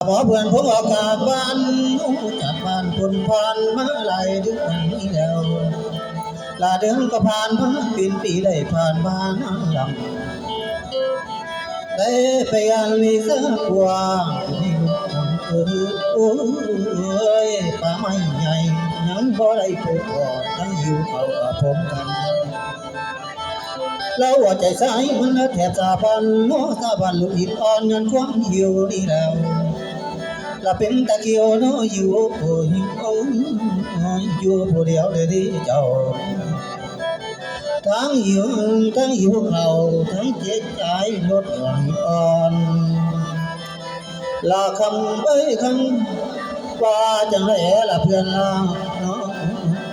ຂໍເພື່ອນພົງອອກຈາກບ້ານ ຈາກບ້ານພົ້ນຜ່ານມາຫຼາຍເດືອນນີ້ແລ້ວ ລະເດືອນກໍຜ່ານມາເປັນປີ ໄດ້ຜ່ານມານານລຳ ໄດ້ໄປອັນນີ້ຊະກວ່າ ເອີ ໂອ້ຍ ປ່າໄມ້ໃຫຍ່ຍັງບໍ່ໄດ້ປູກອອກ ທັງຫິວເຂົ້າກໍພົມກັນ ລາວຫົວໃຈຊາຍມັນແທບສາບານ ເນາະສາບານລູກອິດອ່ອນ ຍ້ອນຄວາມຫິວນີ້ແລ້ວ ລະເປັນຕາຂິວເນາະ ຢູ່ ໂອ້ຍ ຢູ່ຜູ້ດຽວເດເດເຈົ້າ ທັງຫິວ ທັງຫິວເຂົ້າ ທັງຈິດໃຈລົດອ່ອນ ລະຄຳເອີຍຄຳ ວ່າຈັ່ງໃດລະເພື່ອນລາວ ນ້ອງ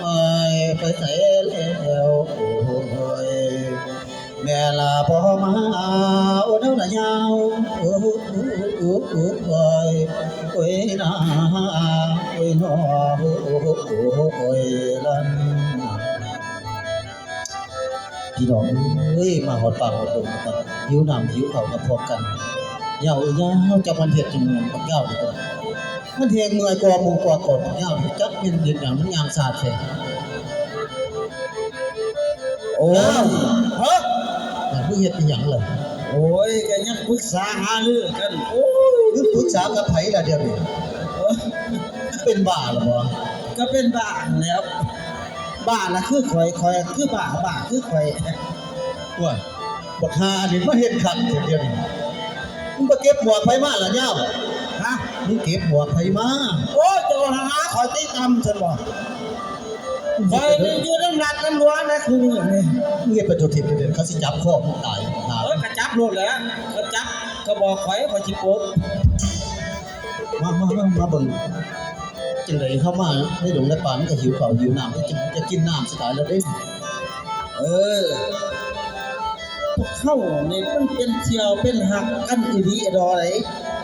ເອີຍ ໄປໃສແລ້ວ ໂອ້ຍ ແມ່ລະບໍ່ມາ ໂອ້ ເດີລະຍາວ ໂອ້ ໂອ້ ໂອ້ ໂອ້ ໂອ້ຍ ໂອ້ຍນາ ໂອ້ຍນໍ ໂອ້ ໂອ້ ໂອ້ ໂອ້ຍລະ ພີ່ນ້ອງເອີຍ ມາຮອດປາກຮອດດົງແລ້ວກໍຫິວນ້ຳຫິວເຂົ້າກັບພວກກັນ ຍາວເອີຍຍາວ ຈັກມັນເຮັດຫຍັງບັກຍາວນີ້ ມັນແຮງເມື່ອຍກວ່າໝູ່ກວ່າກອງ ບັກຍາວນີ້ ຈັກແມ່ນເຮັດຫຍັງ ມັນຍ່າງສາດແທ້ ໂອ້ຍ ຍາວ ຮະ ມຶງເຮັດອີ່ຫຍັງລະ? ໂອ້ຍ ກໍຍັງປຶກສາຫາລືກັນ ໂອ້ຍ ມຶງປຶກສາກັບໃຜລະດຽວນີ້? ເອີ ເປັນບ້າລະບໍ? ກໍເປັນບ້າຫັ້ນແຫຼ້ວ ບ້າລະຄືຂ້ອຍ ຂ້ອຍຄືບ້າ ບ້າຄືຂ້ອຍ. ໂອ້ຍ ບັກຫ່ານີ້ມາເຮັດຄັກແທ້ດຽວນີ້ ມຶງໄປເກັບໝວກໃຜມາລະຍາວ? ຮະ ມຶງເກັບໝວກໃຜມາ? ໂອ້ຍ ເຈົ້າຫາຂ້ອຍຕິຕຳຊັ້ນບໍ? ຂ້ອຍນີ້ຢູ່ນຳລັດນຳຫຼວງນະ ຄູ່ມື້ນີ້ ມຶງເຮັດໄປທົ່ວທິດທົ່ວແດນ ເຂົາຊິຈັບຄໍມຶງຕາຍ ເອີ ກໍຈັບໂລດແຫຼະ ເຂົາຈັບກໍບອກຂ້ອຍ ຂ້ອຍຊິປົບ. ມາ ມາ ມາ ມາເບິ່ງ ຈັ່ງໃດເຮົາມາໃນດົງໃນປ່າ ມັນກໍຫິວເຂົ້າຫິວນ້ຳ ຈະ ຈະກິນນ້ຳຊິຕາຍແລ້ວເດ້. ເອີ ພວກເຮົານີ້ມັນເປັນສ່ຽວເປັນຮັກກັນອີ່ຫຼີດອກໃດ໋.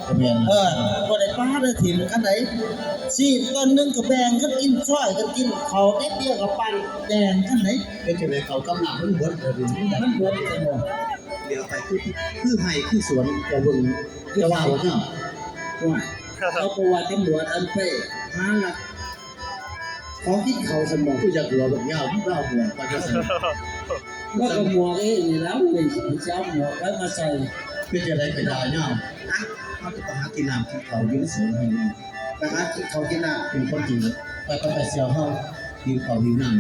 ກໍແມ່ນ ເອີ ບໍ່ໄດ້ປະໄດ້ຖິ້ມກັນໃດ໋ ຊີ້ນຕອນໜຶ່ງກໍແບ່ງກັນກິນ ຊ່ອຍກັນກິນ ເຂົ້າຕິບດຽວກໍປັ້ນແບ່ງກັນໃດ໋. ເຮັດຈັ່ງໃດເຂົ້າກັບນ້ຳມັນເບິດ ມັນເບິດຈັ່ງໃດ ດຽວໄປຄື ຄືໄຮ່ຄືສວນ ເຈົ້າເບິ່ງ ເຈົ້າວ່າບໍ່ເຈົ້າ? ໂອ້ຍ ເຂົາບໍ່ວ່າຕຳຫຼວດອັນໄປຫາລັກ ຂໍກິນເຂົ້າຊັ້ນບໍ? ຄືຢາກຫົວບັກຍາວ ມຶງເອົາຫົວໄປວ່າຊັ້ນ ວ່າກໍໝວກເອງນີ້ແຫຼ້ວ ເອີຍ ຊິເອົາໝວກໃຜມາໃສ່? ເປັນຈັ່ງໃດກໍຢ່າຍາວ ເຮົາຈະໄປຫາກິນນ້ຳກິນເຂົ້າຢູ່ໃນສວນແຫ່ງນີ້ ໄປຫາກິນເຂົ້າກິນນ້ຳ ເປັນຄວາມຈິງ ໄປ ໄປ ໄປ ສ່ຽວເຮົາຫິວເຂົ້າຫິວນ້ຳ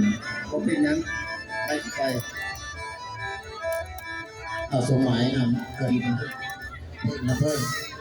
ບໍ່ເປັນຫຍັງ ໄປ ໄປ ເອົາສົມໝາຍນຳ ເກີດນຳເພິ່ນ